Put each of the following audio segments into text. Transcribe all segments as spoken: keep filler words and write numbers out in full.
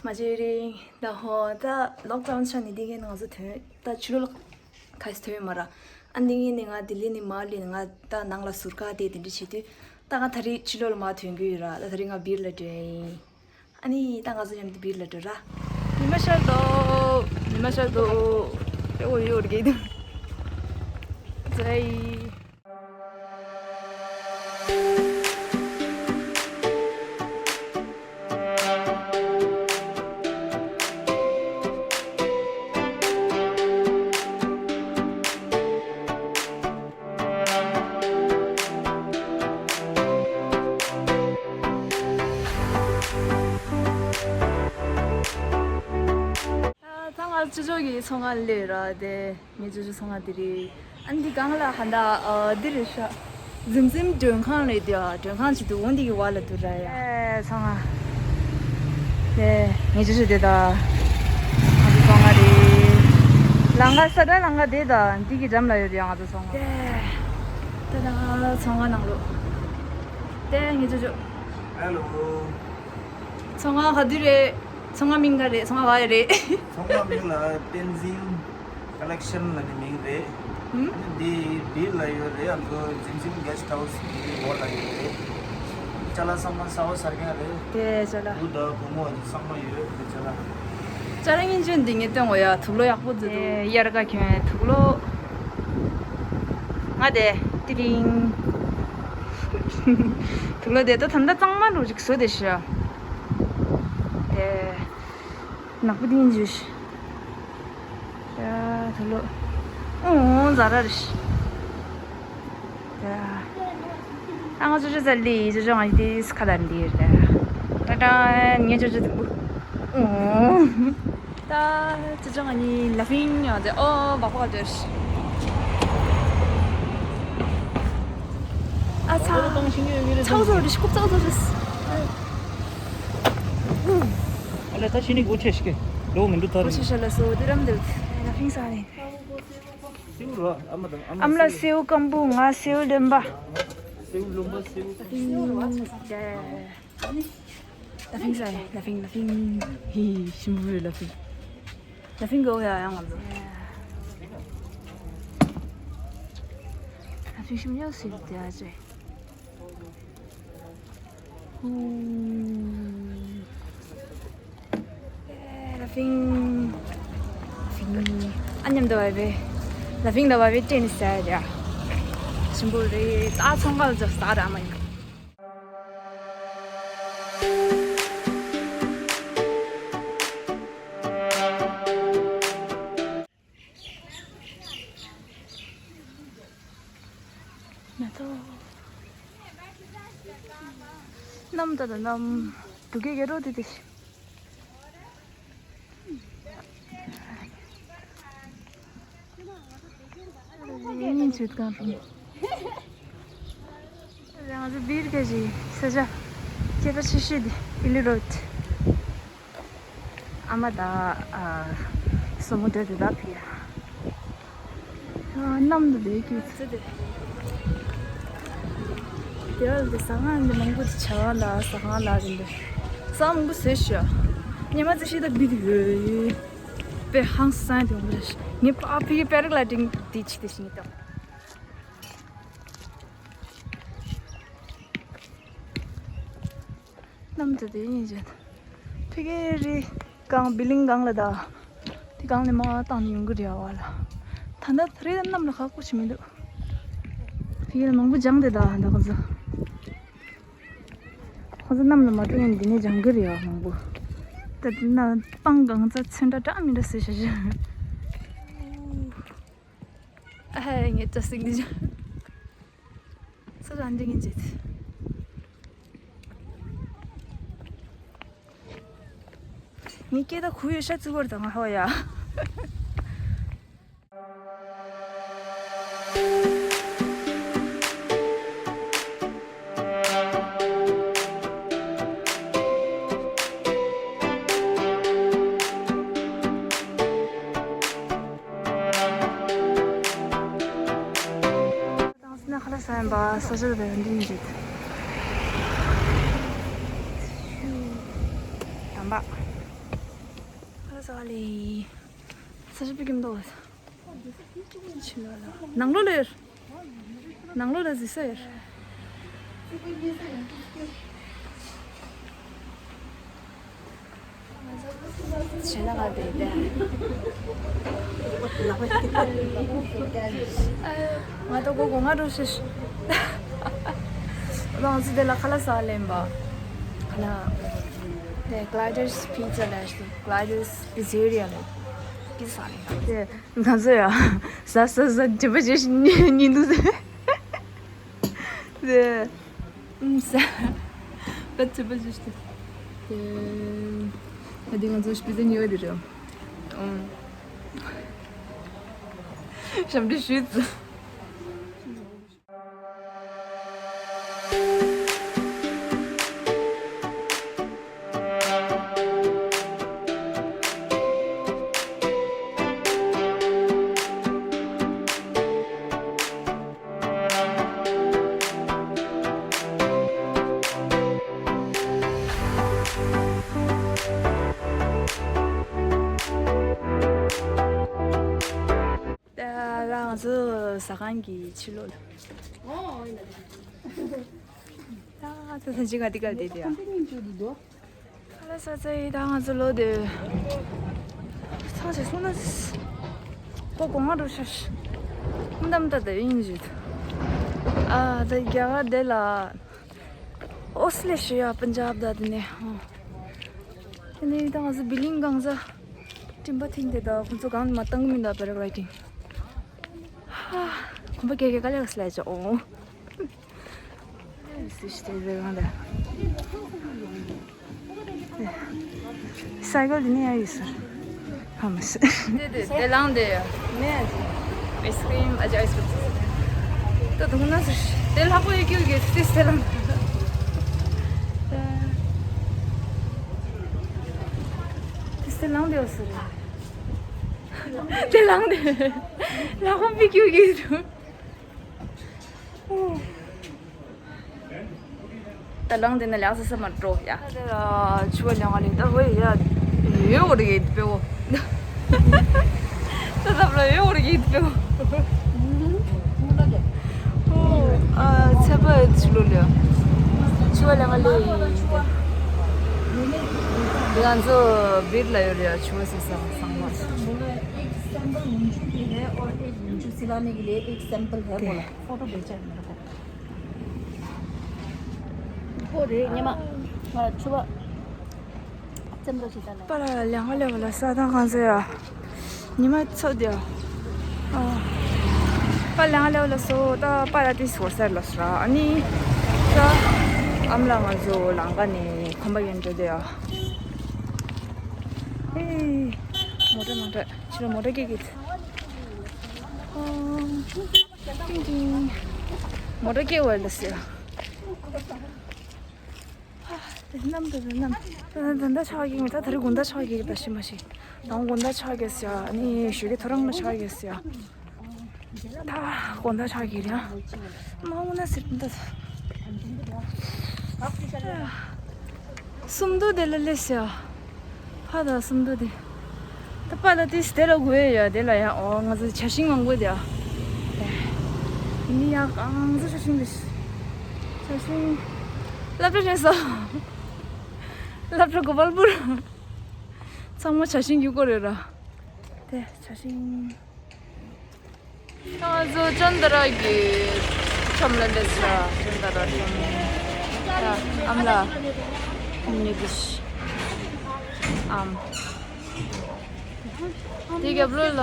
མ་བྱེད་རིང་ད་ཧོ་ད་ལོག་ཌའོན་ཆགས་ནས་འདི་གའི་ང་ཚོ་ཐོན་ད་ཕྱི་ལོགས་ཁ་ཤས་ཐོན་ཡོད་མ་ར། ཨ་འདི་གའི་ནས་ང་ལྡི་ལི་ནས་མར་ལས་ང་ད་ནང་ལ་ཟུར་ཁ་དེ་དེ་འདྲ་བྱེད་དུས་ད་ང་ད་རེས་ཕྱི་ལོགས་ལ་མར་ཐོན་གི་ཡོད་ར། ད་ད་རེས་ང་སྦིར་ལ་འགྲོ་ཡིན། ཨ་ནི་ད་ང་ཚོ་མཉམ་དུ་སྦིར་ལ་འགྲོ་ར། ཉི་མ་ཤར་འདུག་ཉི་མ་ཤར་འདུག་ཨོ་ཡོ་ར་གེ་དུ་ཛའི། ད་ང་ཅོ་ཅོ་གི་ཚོང་ཁང་སླེབས་ར། དེ་ངའི་ཅོ་ཅོ་ཚོང་ཁང་དེ་རེད། ཨ་ནི་འདི་སྒང་ལ་ཧ་ད་འདི་རེད་ཤག་ཛིམ་ཛིམ་མགྲོན་ཁང་རེད། དེ་མགྲོན་ཁང་ཅིག་འདུག་འོ་འདི་གི་བར་ལ་འདུག་ར་ཡ། ཨེ་ཚོང་ཁང་། དེ་ངའི་ཅོ་ཅོ་དེ་ད་ང་ཚོ་ཚོང་ཁང་རེད། ལམ་ཁ་ས་ད་ལམ་ཁ་དེ་ད་འདི་གི་འགྲམ་ལ་ཡོད་རེད་ང་ཚོ་ཚོང་ཁང་། དེ་ད་ད་ཚོང་ཁང་ནང་ལོགས། དེ་ངའི་ཅོ་ཅོ། ཧེ་ལོ། ཚོང་ཁང་ག་དུས་རེད། ཚོང་ཁང་མིང་ག་རེད། ཚོང་ཁང་ག་རེད། ཚོང་ཁང་མིང་ལ་ཏེན་ཟིན་ཀ་ལེག་ཤན་ལབ་ནི་མིང་རེད། ཧུམ། ཨ་ནི་འདི་སྦིར་ལ་ཡོད་རེད། ཨ་ཚོ་ཛིམ་ཛིམ་གེ་སི་ཊི་ཧའུ་སི་གི་འོག་ལ་ཡོད་རེད། ཅ་ལག་ཚང་མ་གསར་པ་གསར་རྐྱང་རེད། དེ་ཅ་ལག་བུ་དང་བུ་མོ་ཚང་མ་ཡོད་རེད་ཅ་ལག་ཅ་ལག་སྙིང་རྗེ་འདི་ངས་སྟོན་གོ་ཡ། དུག་ལོག་ཡག་པོ་འདུག་དེ་དབྱར་ཁ་གྱོན་དུག་ལོག་ང་དེ་ཏི་རིང་། དུག་ལོག་དེ་ད་ད་ལྟ་གཙང་མ་འགྲོ་ཅིག་བཟོ་དེ་ཤི། དེ་ནག་པོ་དེ་ཡིན་ཞུ་ཤི། ཡ་དུག་ལོག་ཨོ་ཛ་ར་རེ་ཤི། ཡ་ཨ་ང་ཅོ་ཅོ་ཙལ་ལི་ཅོ་ཅོ་ང་ཡི་དེ་སི་ཁ་ལ་འདི་རེད། ད་ད་ངའི་ཅོ་ཅོ་དུག་ཨོ། ད་ཅི་ཅང་ཨ་ནི་ལ་ཕིང་ཡོད་དེ་ཨོ་བག་བག་དེར། ཨ་ཚ། ཚ་བོ་ཚ་བོ་རེད། ཤི་ཀུབ་ཚ་བོ་ཚ་བོ་རེད། ཨ་ལ་ད་ཤི་ནི་གོ་ཆེ་ཤི་ཀེ་ལོ་མི་འདུག་ད་རེད། གོ་ཆེ་ཤ་ལ་སོ་དེ་རམ་དེར་ལ་ཕིང་ས་རེད། སེའུ་ར་ཨ་མ་དང་ཨ་མ་ཨམ་ལ་སེའུ་སྐམ་པོ། ང་སེའུ་ལོན་པ། སེའུ་ལོན་པ་སེའུ། ལ་ཕིང་ས་རེད། ལ་ཕིང་ལ་ཕིང་། ཧི་ཤིམ་བུ་ལ་ཕིང་། ལ་ཕིང་གོ་ཡ་ཡང་ང་ཚོ། ལ་ཕིང་ཤིམ་ཡོད་སྲིད་དེ་ཨ་ཅེ། ཧུ། ལ་ཕིང་། ཕིང་། ཨ་མཉམ་དུ་བ་བེ། ལ་ཕིང་དུ་བ་བེ་ཏྲེན་ས་ར། ཤིམ་བུ་རེ་ད་ཚོང་ཁང་ལ་ས་ར་མ་ཡིན། ང་ཚོ་གནམ་ད་ད་གནམ་དུ་གེ་གེ་རོ་དེ་དེ། ཡིན་ཚུལ་གང་རུང་། ང་ཚོ་སྦིར་ག་ཞིག་ས་ཆ་ཁྱད་པར་ཆེ་ཤོས་དེ་ཨི་ལི་རོད། ཨ་མ་དང་ཨ་སོ་མོ་འདྲ་དེ་དག་ཕི་ཡ། ཨ་གནམ་དུ་བསྡད་ཀྱི་ཚེ་དེ། དེ་བ་དེ་ཟ་ཁང་འདི་མང་པོ་དེ་བྱ་བ་ལ་ཟ་ཁང་ལ་རིང་དུ་ཟ་མང་པོ་བཟོས་ཤག་ཉི་མ་ཙི་ཤི་ད་བི་དེ་ཡོད་ཡོད། པེ་ཧང་སང་དེ་མང་པོ་རེད། ངས་ཕ་ཕི་གི་པེ་ར་གི་ལའི་ཌིང་དེ་ཆི་དེ་ཤི་ངེས་དང་། གནམ་དུ་དེ་ཡིན་ཅན། ཕ་གི་རི་གང་བི་ལིང་གང་ལ་ད། དེ་གང་ལ་མ་བཏང་ནས་ཡོང་གི་རེད་བ་ལ། ད་ལྟ་ད་རེས་གནམ་ལ་ཁག་པོ་ཞིག་མི་འདུག་ཕ་གི་ལ་མང་པོ་སྦྱངས་ཏེ་ད་ད་ཁོ་ཚོ། ཁོ་ཚོ་གནམ་ལ་མ་འགྲོ་ཡང་འདི་ནས་སྦྱང་གི་རེད་བ་མང་པོ། ད་དེ་ན་སྤང་གང་ཚ་ཚོན་འདྲ་འདྲ་མི་འདྲ་ཟེར་ཤ་ཤ། ཨ་ཧེ་ངས་ཅ་སིག་འདི་ཅ། སོ་རང་འདི་ངས་བྱེད། ངས་སྐད་ད་ཁུ་ཡོད་ཤ་ཙི་བར་དང་ཧོ་ཡ། དང་སྣ་ཁ་ལ་ས་ཡན་པ་ས་ཆ་དེ་འདི་ཡིན་རེད། དམ་པ། ས་ལེ། ས་ཞིག་པི་ཀིམ་དོ། ཕྱི་ལོགས་ལ། ནང་ལོགས་ལ་ཡོད། ནང་ལོགས་ལ་གཟིགས་ས་ཡོད། ཕྱི་ལོགས་ལ་བསྡད་དེ། ང་ད་གོ་གོ་ང་འགྲོ་ཤེས། ང་ཚོ་དེ་ལ་ཁ་ལག་ཟ་ལེན་པ། ཁ་ལག་དེ་Gliders Pizza ལ་ཤི། Gliders Pizzeria ལ་ཕི་ཛ་ཟ་ལེན་པ། དེ་ང་ཚོ་ཡ་ཟ་ཟ་ཟ་དྲི་བ་བྱེད་ཤི་ཉིན་འདུག་ཟེར། དེ་ཨུམ་ཟ། ད་དྲི་བ་བྱེད་ཤི། དེ་ད་དེ་ང་ཚོ་ཕི་ཛ་ཉོ་བ་དེ་རེད། ཨུམ། ཞབས་འདྲེན་ཞུས་ཙི། ད་ང་ཚོ་ཟ་ཁང་གི་ཕྱི་ལོགས་ལ། ད་ང་ཚོ་ཐེངས་གཅིག་ག་འདི་གར་བསྡད་དེ་ཡ། ཁ་ལག་ཟ་ཚར་ཡིན། ད་ང་ཚོ་ལོག་དེ། ཚང་ཞིག་སོང་ན། ཁོ་གོང་ང་འགྲོ་ཤག་ཤི། མདའ་མདའ་དེ་ཡིན་ཞིག་ཨ་ད་རྒྱ་གར་དེ་ལ། ཨོ་སི་ལེ་ཤི་ཡ་པན་ཇབ་ད་དེ་ནས། དེ་ནས་ད་ང་ཚོ་བི་ལིང་གང་ཟ། སྤྲིན་པ་ཐིང་དེ་ད་ཁོང་ཚོ་གང་མ་བཏང་གི་མིན་ད་པེ་ར་གླའི་ཌིང་། ཧ། གོམ་པ་རྒྱག་རྒྱག་ག་ལེ་ག་སི་ལེ་ཅོ་འོང་། སི་ཤི་དེ་ཟེར་གང་ད། སའི་ཀལ་འདི་ནས་ཡར་ཡོད་ཟེར། ཧ་མ་སི། དེ་དེ་དེ་ལང་དེ་ཡ། ནས་ཨའི་སི་ཀྲིམ་ཨ་ཅག་ཨའི་སི་ཀྲིམ། ད་དུང་ན་ཟེར། དེ་ལྷག་པོ་ཡོད་ཀྱི་ཡོད་ཀྱི་སི་དེ་ལང་། དེ་དེ་ལང་དེ་ཡོད་ཟེར། དེ་ལང་དེ་ལྷག་པོ་ཡོད་ཀྱི་ཡོད་ཀྱི་འདུག་ད་ལང་དེ་ན་ལག་ས་ས་མ་འགྲོ་ཡ། ད་ལ་ཆུ་བ་ལང་ལེ་ད་ཝེ་ཡ། ཡོད་འོ་རེ་ཡེད་པེ་འོ། ད་ད་ལ་ཡོད་འོ་རེ་ཡེད་པེ་འོ། ཨོ་ཨ་ཚེ་པ་ཆུ་ལོ་ལེ། ཆུ་བ་ལང་ལེ། ང་ཚོ་བིར་ལ་ཡོད་རེད་ཡ། ཆུ་བ་ས་ས་སང་མ། एक सैंपल मुंजू की है और एक मुंजू सिलाने के लिए एक सैंपल है बोला। फोटो भेजा है मेरे को। ཁོ་རེད་ཉི་མ། ང་ཆུ་བ་བཙེམ་རོགས་བྱེད་ད་ལ། པ་ལ་ལང་ལེ་བ་ལ་ས་དང་གང་ཟེར་ཡ། ཉི་མ་ཚོ་དེ་ཡ། ཨ། པ་ལང་ལེ་བ་ལ་སོ་ད་པ་ལ་དེ་སོ་སར་ལ་སོ་ར། ཨ་ནི་ད་ཨམ་ལ་ང་ཚོ་ལང་ག་ནས་ཁོམ་པ་ཡན་འགྲོ་དེ་ཡ། ཨེ། མོ་ཊ་མོ་ཊ་ཕྱི་ལ་མོ་ཊ་སྐད་ཀྱི། ཨ། ཏིང་ཏིང་། མོ་ཊ་སྐད་བ་ལ་སོ་ཡ། དེ་གནམ་དེ་གནམ། ད་ད་ད་ཆག་གི་མི་ད་ད་རེ་དགོང་ད་ཆག་གི་ད་ཤི་མ་ཤི། ད་དགོང་ད་ཆག་གི་ཟེར་ཡ། ཨ་ནི་ཞོགས་ཀས་ཐོ་རངས་མ་ཆག་གི་ཟེར་ཡ། ད་དགོང་ད་ཆག་གི་རེད་ཨ། མ་འོ་ན་ཟེར་ད། སུམ་མདོ་དེ་ལ་སླེབས་ཟེར་ཡ། ཕ་ད་སུམ་མདོ་དེ། ད་པ་ལ་དེ་དེ་ལ་དགོས་ཡ། དེ་ལ་ཡ་ཨོ་ང་ཚོ་ཇ་ཤིང་མང་པོ་དེ་ཡ། དེ་ནི་ཡ་གང་ཚོ་ཇ་ཤིང་དེ། ཇ་ཤིང་། སློབ་གྲྭ་རེད་སོ། སློབ་གྲྭ་གོ་པལ་པུར། ཚང་མ་ཇ་ཤིང་གི་སྐོར་རེད་ར། དེ་ཇ་ཤིང་། ང་ཚོ་ཅན་ད་ར་གི་ཁྲོམ་ལ་སླེབས་སོང་། ཅན་ད་ར་ཁྲོམ། ཨམ་ལ་ནི་གིས་ཨམ། དེ་རྒྱབ་ལོགས་ལ།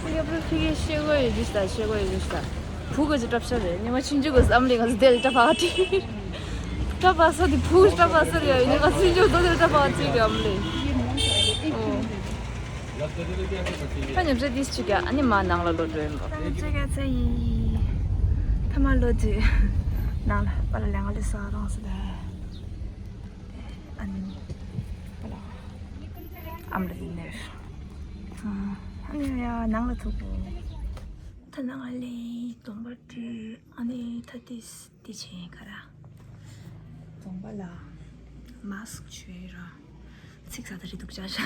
དེ་རྒྱབ་ལོགས་ཕ་གིར་ཤེལ་སྒོ་ཡོད་ཀྱི་ཤ། ཤེལ་སྒོ་ཡོད་ཀྱི་ཤ། བུ་ག་ཅི་སྐྲ་བཤད་རེད། ཉི་མ་ཆུང་ཆུང་གི་ཨམ་ལེ་ང་ཚོ་དེ་ལ་སྐྲ་ཕར་བྲིས། སྐྲ་ཕར་ས་དེ་བུ་སྐྲ་ཕར་ས་རེད། ཉི་མ་ཆུང་ཆུང་དོ་དེ་སྐྲ་ཕར་བྲིས་གི་ཨམ་ལེ། ཨོ། ད་ཉམས་ཆག་དེ་ཅིག་ག་ཨ་ནི་མ་ནང་ལ་ལོག་འགྲོ་ཡིན་པ། ད་ཉམས་ཆག་ག་ཚ་ཡིན། ཐ་མ་ལོག་དུས་ནང་ལ་པ་ལ་ལས་ང་ལས་ས་རང་ས་ད། ཨ་ནི་པ་ལ་ཨམ་ལ་ཡིན་ནས། ཨ་ནི་ཡ་ནང་ལ་ཐུག་གོ། ད་ནང་ལ་དོང་པར་དུས་ཨ་ནི་ད་དེ་དེ་ཆེན་ག་ར། དོང་པ་ལ་མཱ་སི་ཀི་བྱོས་ར། ཚིག་ཟ་ད་རེད་འདུག་ཅག་ཤག་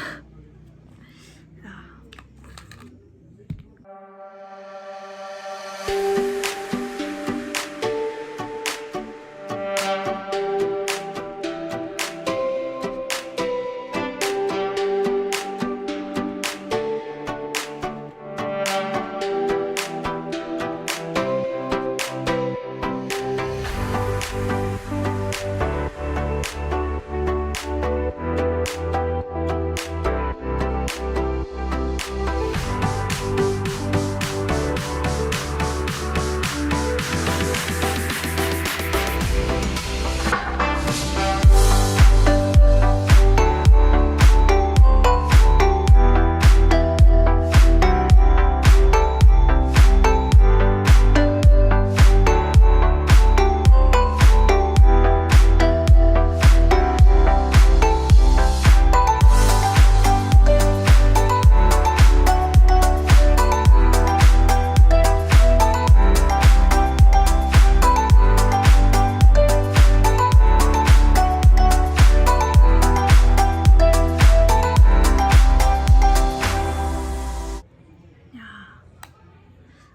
ཡ།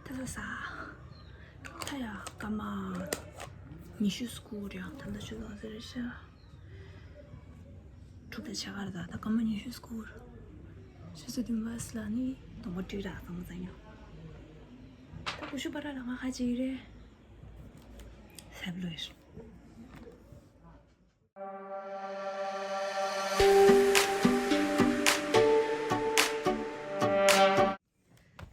ད་ད་ས། ད་ཡ་སྐར་མ་ཉི་ཤུ་སྐོར་ཡང་ད་ད་ཆུ་ལོག་ཟེར་ཤག་དྲུག་དང་ཕྱེད་ཀ་རེད། ད་ད་སྐར་མ་ཉི་ཤུ་སྐོར། ཆུ་ཚོད་བདུན་པ་ལ་ནི་སྡོང་པོ་བཀྲུས་ར་གཙང་མ་ཙང་ཡོང་། ད་ཀུ་ཤུ་པ་ར་ལ་ང་ཁ་ཅིག་རེད། སེབ་ལོས།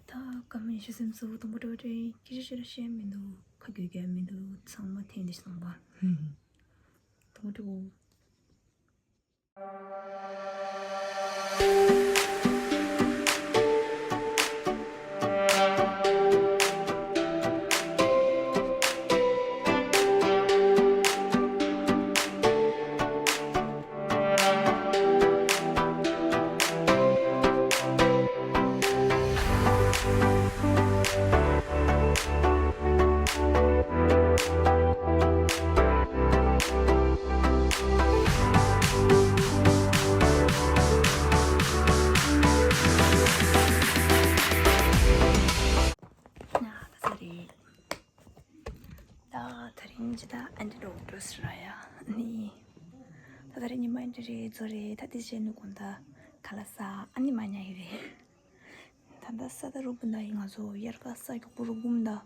ད་ཀ་མེད་ཤི་སེམས་སུ་དང་པོ་འགྲོ་དྲན་སྐད་ཆ་ཤོད་ར་བཤད་མི་འདུག་ཁ་རྒྱུག་རྒྱག་མི་འདུག་ཚང་མ་འཐེན་ཏེ་སོང་པ། དང་པོ་འགྲོ། ད་ད་རིང་ཇི་ད་ཨན་ཏི་ཌོག་ཊར་ར་ཡ་ནི། ད་ད་རིང་ཉི་མ་ཨན་ཏི་རེད་ཛོ་རེད། ད་དེ་བྱས་ནི་གོང་ད་ག་ལ་ས་ཨ་ནི་མ་ཉ་ཡི་རེད། ད་ད་ས་ད་རུ་བུ་ད་ཡི་ང་ཚོ་དབྱར་ཁ་ས་རྒྱུག་པོ་རུ་བུམ་ད།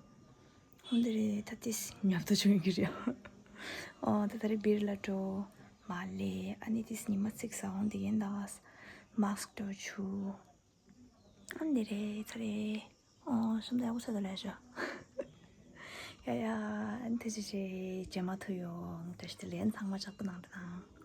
ཧོན་དེ་རེད། ད་དེ་ཉབ་ད་བྱུང་གི་རེད། ཨོ་ད་ད་རེད་བིར་ལ་འགྲོ་མ་ལེ་ཨ་ནི་དེ་ཉི་མ་ཚིག་ས་ཧོན་དེ་ཡིན་ད། མཱསྐ་འགྲོ་ཆུ། ཨ་འདི་རེད་ཚ་རེད། ཨོ་སུམ་ད་ཡག་པོ་ཚ་ད་ལས་ཤོ། ཡ་ཡ་ཨ་ནི་དེ་ཅི་ཅི་རྗེས་མ་ཐུ་ཡོང་། བཀྲ་ཤིས་བདེ་ལེགས། ཚང་མ་ཅག་པོ་གནང་དང་།